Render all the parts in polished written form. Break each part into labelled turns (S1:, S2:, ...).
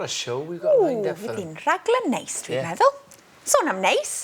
S1: a show we've got lined up for
S2: Fydd hi'n rhaglen neis, dwi'n yeah. meddwl. Sôn am neis,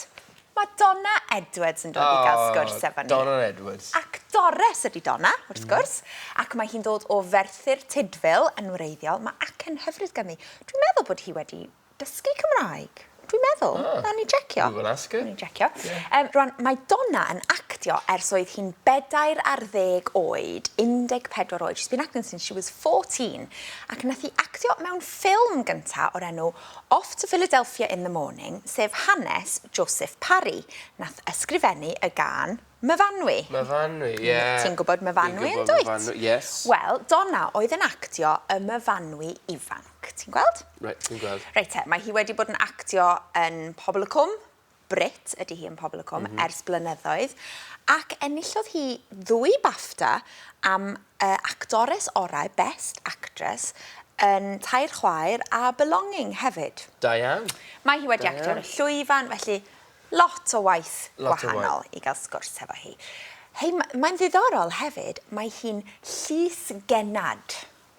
S2: mae Donna Edwards yn dod oh, i gael sgwrs efo ni.
S1: Donna Edwards.
S2: Actores ydy Donna, wrth gwrs, ac mae hi'n dod o Ferthyr Tudful yn wreiddiol. Mae acen hyfryd ganddi. Dwi'n meddwl bod hi wedi dysgu Cymraeg. Dwi'n meddwl. Ah. Nawn ni jecio.
S1: We will ask her.
S2: Nawn ni jecio. Yeah. Rwan, mae Donna yn actio ers oedd hi'n 14 oed, 14 oed. She's been acting since she was 14. Ac nath hi actio mewn ffilm gynta o'r enw Off to Philadelphia in the Morning, sef hanes Joseph Parry, nath ysgrifennu y gân Myfanwy.
S1: Myfanwy, ie.
S2: Ti'n gwybod Myfanwy yn dwyt?
S1: Myfanwy, yes.
S2: Wel, Donna oedd yn actio y Myfanwy ifanc. Ti'n gweld?
S1: Reit, dwi'n gweld.
S2: Reit te, mae hi wedi bod yn actio yn Pobl y Cwm, Brit ydy hi yn Pobl y Cwm, mm -hmm. ers blynyddoedd, ac enillodd hi ddwy BAFTA am uh, actores orau, Best Actress, yn Tair Chwaer a Belonging hefyd.
S1: Da iawn.
S2: Mae hi wedi actio ar y llwyfan, felly Lot o waith
S1: Lot o
S2: gwahanol
S1: waith.
S2: i gael sgwrs hefo hi. Hei, mae'n ddiddorol hefyd, mae hi'n llys-gennad.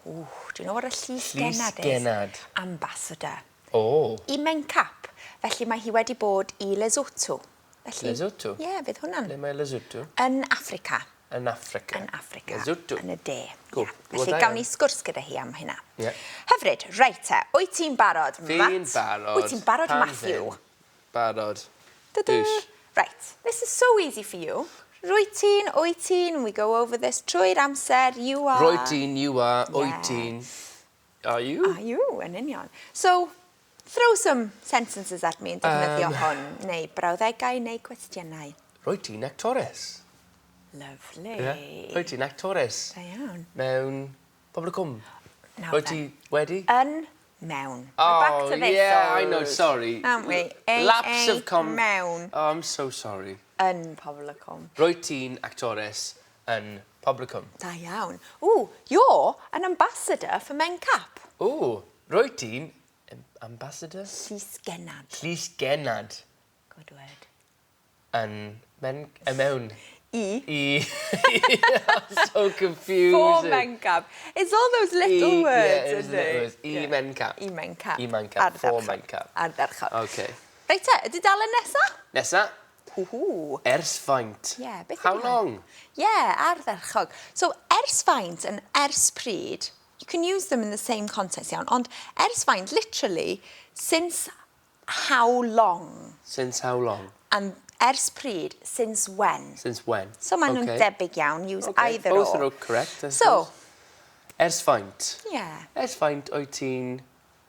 S2: Ooh, do you know what a llys-gennad is?
S1: Llys-gennad.
S2: Ambassador.
S1: O.
S2: I Mencap. Felly mae hi wedi bod i Lesotho. Felly,
S1: Lesotho?
S2: Ie, yeah, fydd hwnna'n...
S1: Ble mae Lesotho?
S2: Yn Affrica.
S1: Yn Affrica.
S2: Yn Affrica.
S1: Lesotho.
S2: Yn y de.
S1: Cool.
S2: Yeah. Felly gawn ni sgwrs gyda hi am hynna.
S1: Yeah.
S2: Hyfryd. Reit te, wyt ti'n barod, Matt?
S1: Fi'n barod.
S2: Wyt ti'n barod,
S1: Pam
S2: Matthew?
S1: ddim? Barod.
S2: Ta-da.
S1: Douche.
S2: Right, this is so easy for you. Rwyt ti'n, wyt ti'n, we go over this trwy'r amser, you are...
S1: Rwyt ti'n, you are,
S2: Yeah.
S1: wyt ti'n. Are you?
S2: Are you, yn union. So, throw some sentences at me yn defnyddio hwn, neu brawddegau neu cwestiynau.
S1: Rwyt ti'n actores.
S2: Lovely.
S1: Yeah. Rwyt ti'n actores.
S2: Da iawn.
S1: Mewn Pobl y Cwm.
S2: Nawr
S1: Rwyt ti wedi?
S2: Yn mewn. We're back
S1: Oh,
S2: to this
S1: yeah, I know,
S2: old-
S1: sorry.
S2: Aren't we? A,
S1: Lapse
S2: A,
S1: of com...
S2: mewn.
S1: Oh, I'm so sorry.
S2: Yn Pobl y Cwm.
S1: Rwyt ti'n actores yn Pobl y Cwm.
S2: Da iawn. Ooh, you're an ambassador for Mencap.
S1: Ooh, rwyt ti'n ambassador?
S2: Llysgennad.
S1: Llysgennad.
S2: Good word.
S1: Yn men... y mewn.
S2: I.
S1: I. so confusing.
S2: For Mencap. It's all those little
S1: I,
S2: words,
S1: yeah, it is
S2: isn't
S1: little
S2: it?
S1: words. I Mencap.
S2: I Mencap.
S1: I Mencap. For Mencap.
S2: Ardderchog.
S1: Okay.
S2: Reit te, y dudalen nesa?
S1: Nesa.
S2: Hw.
S1: Ers faint.
S2: Yeah, beth
S1: How
S2: ydi hwn?
S1: long?
S2: Yeah, ardderchog. So, ers faint and ers pryd, you can use them in the same context iawn, ond ers faint, literally, since how long?
S1: Since how long?
S2: And ers pryd, since when?
S1: Since when?
S2: So maen nhw'n
S1: okay.
S2: debyg iawn, use
S1: okay.
S2: either
S1: Both
S2: or.
S1: are correct, I
S2: So,
S1: suppose. Ers faint?
S2: yeah.
S1: Ers faint wyt ti'n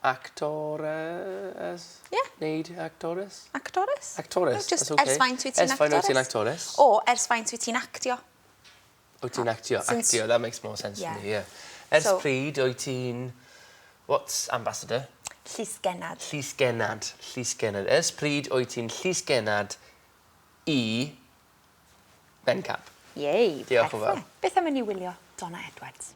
S1: actores?
S2: Yeah.
S1: Neud actores?
S2: Actores?
S1: Actores,
S2: No, just
S1: that's okay.
S2: ers faint wyt ti'n
S1: Ers faint wyt ti'n
S2: actores.
S1: actores?
S2: O, ers faint wyt ti'n actio.
S1: Wyt ti'n actio?
S2: Since-
S1: Actio, that makes more sense
S2: Yeah.
S1: for me, yeah. Ers
S2: So-
S1: pryd wyt ti'n... What's ambassador?
S2: Llysgennad.
S1: Llysgennad. Llysgennad. Ers pryd wyt ti'n llysgennad i Mencap?
S2: Yay,
S1: Diolch yn fawr.
S2: perffaith. Beth am i ni wylio Donna Edwards?